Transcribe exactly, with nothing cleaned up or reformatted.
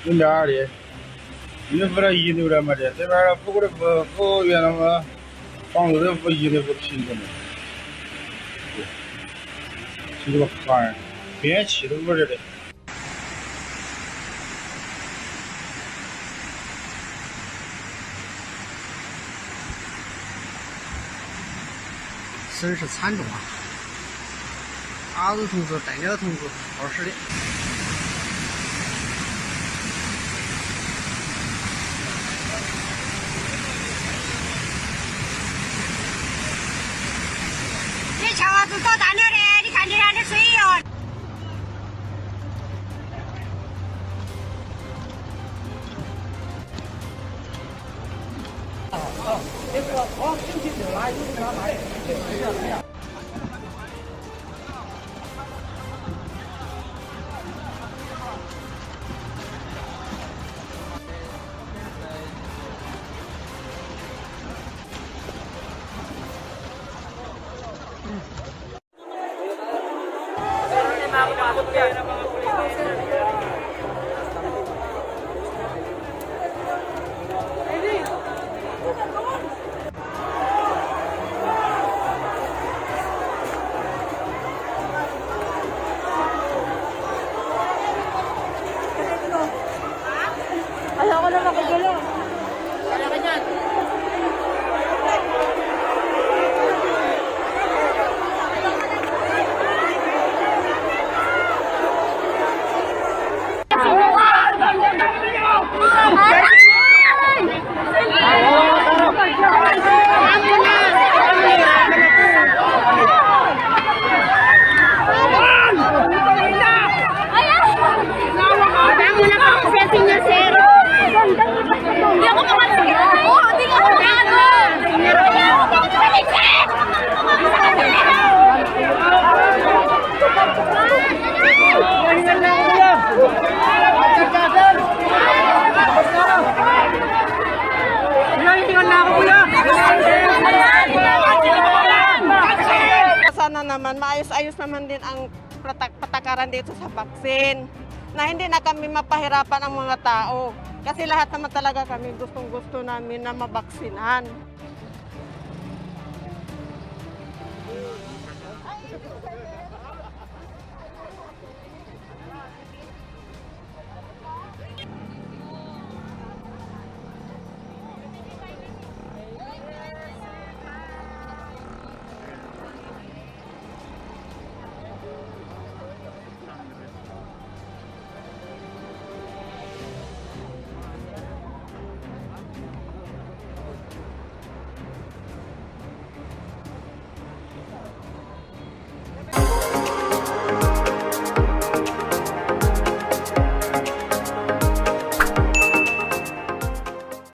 你哪里？你不是一六了吗？这边儿不过不不远了吗？放着不一的不听着呢。这个看，别人骑都不是的。 损失惨重啊！伢子同志，带领同志，好使的。这小伢子到大了嘞，你看这样的水哟。 Sana naman, maayos-ayos naman din ang patak-, patakaran dito sa vaccine, na hindi na kami mapahirapan ang mga tao. Kasi lahat naman talaga kami gustong-gusto namin na mabaksinan.